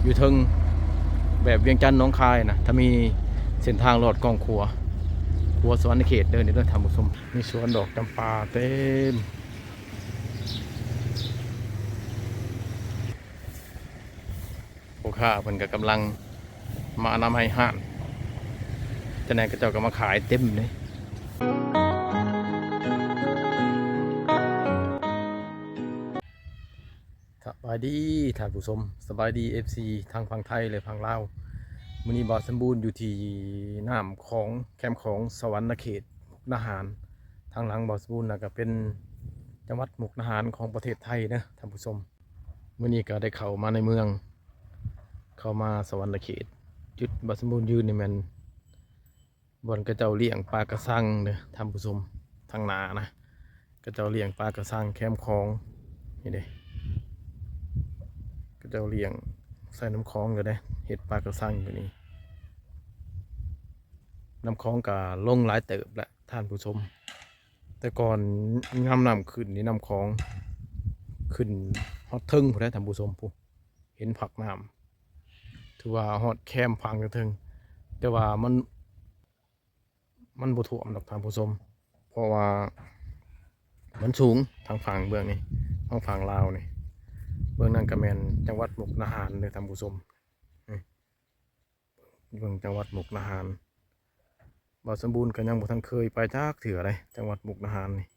ຢູ່ເທິງ ແບບວຽງຈັນ ໜອງຄາຍນະ ຖ້າມີເສັ້ນທາງລອດກ້ອງຂົວ ຂົວສະຫວັນນະເຂດເດີ ນີ້ເດີທ່ານຜູ້ຊົມ. ມີສວນດອກຈຳປາເຕັມ. ພໍ່ຄ້າເພິ່ນກໍກຳລັງມານຳໃຫ້ຮ້ານ ຈັ່ງໃດເຂົາເຈົ້າກໍມາຂາຍເຕັມເລີຍ. ສະບາຍດີທ່ານຜູ້ຊົມ, ສະບາຍດີເອັຟຊີ ທັງຝັ່ງໄທ ແລະ ຝັ່ງລາວ. ມື້ນີ້ບ່າວສົມບູນຢູ່ທີ່ນ້ຳຂອງ ແຄມຂອງ ສະຫວັນນະເຂດ ມຸກດາຫານ. ທາງຫຼັງບ່າວສົມບູນນະກໍເປັນຈັງຫວັດມຸກດາຫານຂອງປະເທດໄທເດີທ່ານຜູ້ຊົມ. ມື້ນີ້ກໍໄດ້ເຂົ້າມາໃນເມືອງ ເຂົ້າມາສະຫວັນນະເຂດ. ຈຸດບ່າວສົມບູນຢືນນີ້ແມ່ນ ບ່ອນເຂົາເຈົ້າລ້ຽງປາກະຊັງເດີທ່ານຜູ້ຊົມ, ທາງໜ້ານະ ເຂົາເຈົ້າລ້ຽງປາກະຊັງແຄມຂອງ ນີ້ເດ້ ເຂົາເຈົ້າລ້ຽງໃສ່ນ້ຳຂອງເລີຍເດ້ ເຮັດປາກະຊັງຢູ່ນີ້. ນ້ຳຂອງກະລົງຫຼາຍເຕີບແຫຼະທ່ານຜູ້ຊົມ, ແຕ່ກ່ອນຍາມນ້ຳຂຶ້ນນີ້ ນ້ຳຂອງຂຶ້ນຮອດເທິງພຸ້ນເດ້ທ່ານຜູ້ຊົມ, ຜູ້ເຫັນພັກນ້ຳ ຖືວ່າຮອດແຄມຝັ່ງເທິງ, ແຕ່ວ່າມັນ ມັນບໍ່ຖ້ວມດອກທ່ານຜູ້ຊົມ, ເພາະວ່າມັນສູງທາງຝັ່ງເບື້ອງນີ້ ທາງຝັ່ງລາວນີ້. ເບື້ອງນັ້ນກໍແມ່ນຈັງຫວັດມຸກດາຫານເດີທ່ານຜູ້ຊົມ. ນີ້ ເບິ່ງຈັງຫວັດມຸກດາຫານ, ບ່າວສົມບູນກໍຍັງບໍ່ທັນເຄີຍໄປຈັກເທື່ອເດ້ ຈັງຫວັດມຸກດາຫານນີ້.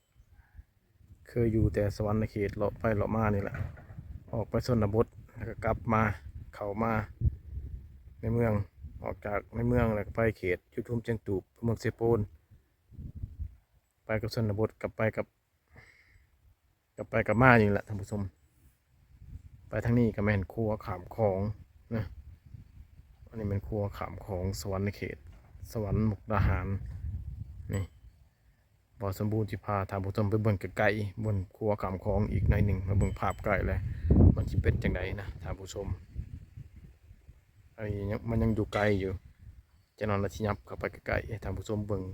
ເຄີຍຢູ່ແຕ່ສະຫວັນນະເຂດ ເລາະໄປເລາະມານີ້ແຫຼະ, ອອກໄປຊົນນະບົດ ແລ້ວກໍກັບມາ ເຂົ້າມາໃນເມືອງ, ອອກຈາກໃນເມືອງ ແລ້ວກໍໄປເຂດຢູ່ທຸມຊຽງຕູບ ເມືອງເຊໂປນ, ໄປກັບຊົນນະບົດ ກັບໄປກັບ ກັບໄປກັບມາຢູ່ນີ້ແຫຼະທ່ານຜູ້ຊົມ. ໄປທາງນີ້ກໍແມ່ນຂົວຂ້າມຂອງນະ, ອັນນີ້ແມ່ນຂົວຂ້າມຂອງສະຫວັນນະເຂດ ສະຫວັນມຸກດາຫານ. ນີ້ ບ່າວສົມບູນຊິພາທ່ານຜູ້ຊົມໄປເບິ່ງໃກ້ໆ ບ່ອນຂົວຂ້າມຂອງອີກໜ້ອຍໜຶ່ງ, ມາເບິ່ງພາບໃກ້ແລ້ວມັນຊິເປັນຈັ່ງໃດນະທ່ານຜູ້ຊົມ. ອັນນີ້ຍັງ ມັນຍັງຢູ່ໄກຢູ່, ຈັກໜ່ອຍລະຊິຫຍັບເຂົ້າໄປໃກ້ໆ ໃຫ້ທ່ານຜູ້ຊົມເບິ່ງ.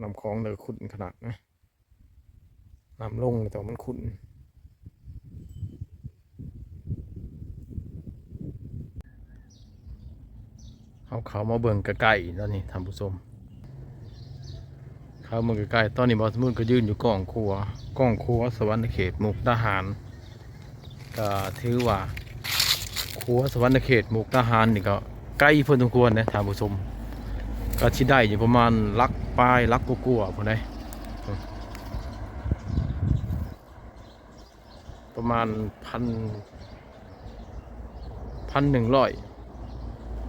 ນ້ຳຂອງເດີຂຸ້ນຂະໜາດນະ, ນ້ຳລົງແລ້ວແຕ່ວ່າມັນຂຸ້ນ. ເຮົາເຂົ້າມາເບິ່ງໃກ້ໆ ຕອນນີ້ທ່ານຜູ້ຊົມ, ເຂົ້າມາເບິ່ງໃກ້ໆ. ຕອນນີ້ບ່າວສົມບູນກໍຢືນຢູ່ກ້ອງຂົວ ກ້ອງຂົວສະຫວັນນະເຂດ ມຸກດາຫານ. ກໍຖືວ່າຂົວສະຫວັນນະເຂດ ມຸກດາຫານນີ້ກໍໄກພໍສົມຄວນເດ້ທ່ານຜູ້ຊົມ, ກໍຊິໄດ້ຢູ່ປະມານຫຼັກປາຍ ຫຼັກກວ່າໆ ພຸ້ນເດ້, ປະມານພັນ ພັນໜຶ່ງຮ້ອຍ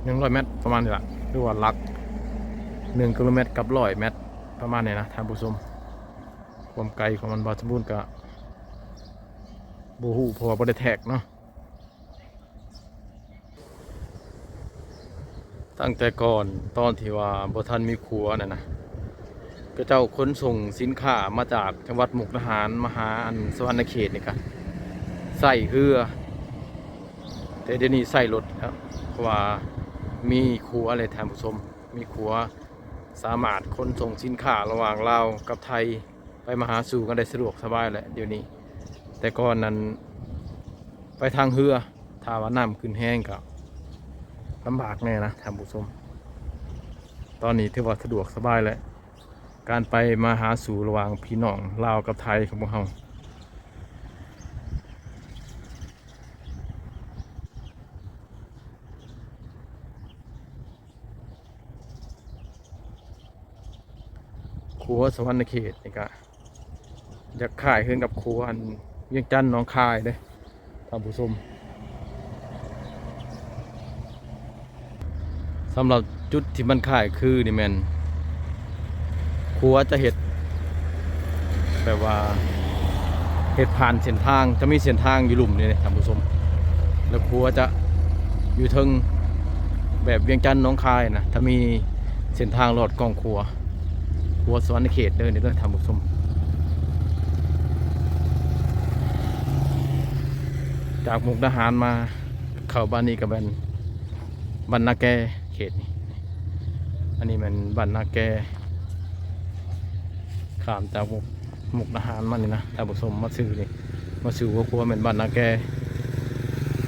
ໜຶ່ງຮ້ອຍແມັດ ປະມານນີ້ລະ, ຫຼືວ່າຫຼັກໜຶ່ງກິໂລແມັດກັບຮ້ອຍແມັດ ປະມານນີ້ນະທ່ານຜູ້ຊົມ. ຄວາມໄກຂອງມັນ ບ່າວສົມບູນກໍບໍ່ຮູ້ ເພາະວ່າບໍ່ໄດ້ແທກເນາະ. ຕັ້ງແຕ່ກ່ອນ ຕອນທີ່ວ່າບໍ່ທັນມີຂົວນັ້ນນະ, ເຂົາເຈົ້າຂົນສົ່ງສິນຄ້າມາຈາກຈັງຫວັດມຸກດາຫານມາຫາອັນສະຫວັນນະເຂດນີ້ກະໃຊ້ເຮືອ, ແຕ່ດຽວນີ້ໃຊ້ລົດແລ້ວ ເພາະວ່າມີຂົວແລ້ວທ່ານຜູ້ຊົມ, ມີຂົວສາມາດຂົນສົ່ງສິນຄ້າລະຫວ່າງລາວກັບໄທ ໄປມາຫາສູ່ກັນໄດ້ສະດວກສະບາຍແຫຼະດຽວນີ້. ແຕ່ກ່ອນນັ້ນໄປທາງເຮືອ, ຖ້າວ່ານ້ຳຂຶ້ນແຮງກໍລຳບາກແດ່ນະທ່ານຜູ້ຊົມ. ຕອນນີ້ຖືວ່າສະດວກສະບາຍແລ້ວ ການໄປມາຫາສູ່ລະຫວ່າງພີ່ນ້ອງລາວກັບໄທຂອງພວກເຮົາ. ຂົວສະຫວັນນະເຂດນີ້ກະຢາກຄ້າຍຄືກັນກັບຂົວອັນວຽງຈັນ ໜອງຄາຍເດ້ທ່ານຜູ້ຊົມ. ສຳລັບຈຸດທີ່ມັນຄ້າຍຄືນີ້ແມ່ນ ຂົວຈະເຮັດແບບວ່າເຮັດຜ່ານເສັ້ນທາງ, ຈະມີເສັ້ນທາງຢູ່ລຸ່ມນີ້ເດ້ທ່ານຜູ້ຊົມ, ແລ້ວຂົວຈະຢູ່ເທິງ ແບບວຽງຈັນ ໜອງຄາຍນະ, ຈະມີເສັ້ນທາງລອດກ້ອງຂົວ ຂົວສະຫວັນນະເຂດເດີ ນີ້ເດີທ່ານຜູ້ຊົມ. ຈາກມຸກດາຫານມາເຂົ້າບ້ານນີ້ກໍແມ່ນ ບ້ານນາແກ ເຂດນີ້. ອັນນີ້ແມ່ນບ້ານນາແກ, ຂ້າມຈາກມຸກ ມຸກດາຫານມານີ້ນະ ທ່ານຜູ້ຊົມ ມາຊື່ນີ້ ມາຊື່ຫົວຂົວແມ່ນບ້ານນາແກ.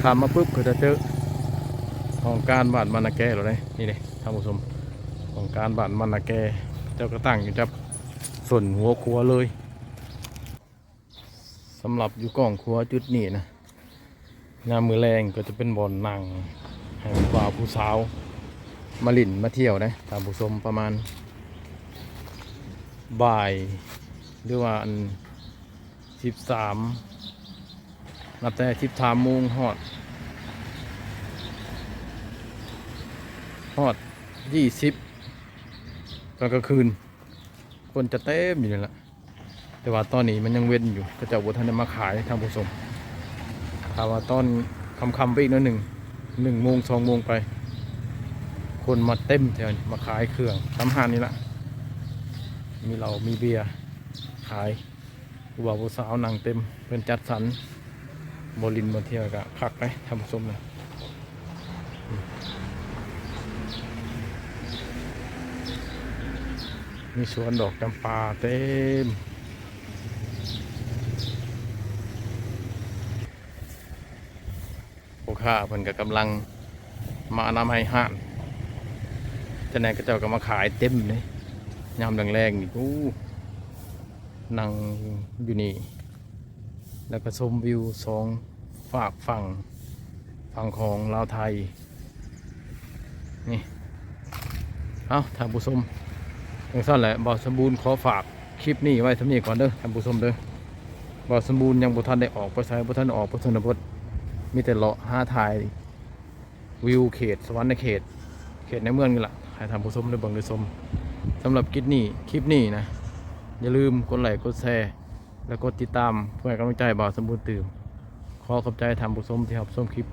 ຂ້າມມາປຶບກໍຈະເຈີຫ້ອງການບ້ານ ບ້ານນາແກແລ້ວເດ້. ນີ້ເດ້ທ່ານຜູ້ຊົມ ຫ້ອງການບ້ານ ບ້ານນາແກ ເຈົ້າກໍຕັ້ງຢູ່ຈັບສົ້ນຫົວຂົວເລີຍ. ສຳລັບຢູ່ກ້ອງຂົວຈຸດນີ້ນະ ຍາມມື້ແລງກໍຈະເປັນບ່ອນນັ່ງໃຫ້ຜູ້ບ່າວຜູ້ສາວມາຫຼິ້ນມາທ່ຽວເດ້ທ່ານຜູ້ຊົມ. ປະມານບ່າຍ ຫຼືວ່າອັນສິບສາມ ນັບແຕ່ສິບສາມໂມງຮອດ ຮອດຊາວ ຕອນກາງຄືນ ຄົນຈະເຕັມຢູ່ນີ້ລະ. ແຕ່ວ່າຕອນນີ້ມັນຍັງເວັນຢູ່ ເຂົາເຈົ້າບໍ່ທັນໄດ້ມາຂາຍທ່ານຜູ້ຊົມ. ຖ້າວ່າຕອນຄ່ຳໆໄປອີກໜ້ອຍໜຶ່ງ ໜຶ່ງໂມງ ສອງໂມງໄປ ຄົນມາເຕັມແຖວນີ້ ມາຂາຍເຄື່ອງຕາມຮ້ານນີ້ລະ ມີເຫຼົ້າມີເບຍຂາຍ. ຜູ້ບ່າວຜູ້ສາວນັ່ງເຕັມ ເພິ່ນຈັດສັນບ່ອນຫຼິ້ນບ່ອນທ່ຽວກະຄັກເດ້ທ່ານຜູ້ຊົມນະ. ມີສວນດອກຈຳປາເຕັມ. ພໍ່ຄ້າເພິ່ນກໍກຳລັງມາອະນາໄມຮ້ານ ຈັ່ງໃດເຂົາເຈົ້າກໍມາຂາຍເຕັມເດ້. ຍາມແລງໆນີ້ ໂອ້ ນັ່ງຢູ່ນີ້ ແລ້ວກໍຊົມວິວສອງຟາກຝັ່ງ ຝັ່ງຂອງລາວໄທນີ້. ເອົ້າ ທ່ານຜູ້ຊົມ ຈັ່ງຊັ້ນແຫຼະ ບ່າວສົມບູນຂໍຝາກຄລິບນີ້ໄວ້ສ່ຳນີ້ກ່ອນເດີທ່ານຜູ້ຊົມເດີ. ບ່າວສົມບູນຍັງບໍ່ທັນໄດ້ອອກໄປໃສ ບໍ່ທັນໄດ້ອອກໄປຊົນນະບົດ ມີແຕ່ເລາະຫາຖ່າຍວິວເຂດສະຫວັນນະເຂດ ເຂດໃນເມືອງນີ້ລະ ໃຫ້ທ່ານຜູ້ຊົມໄດ້ເບິ່ງໄດ້ຊົມ. ສຳລັບຄລິບນີ້ ຄລິບນີ້ນະ ຢ່າລືມກົດໄລກົດແຊ ແລະ ກົດຕິດຕາມ ເພື່ອໃຫ້ກຳລັງໃຈບ່າວສົມບູນຕື່ມ. ຂໍຂອບໃຈທ່ານຜູ້ຊົມທີ່ຮັບຊົມຄລິບ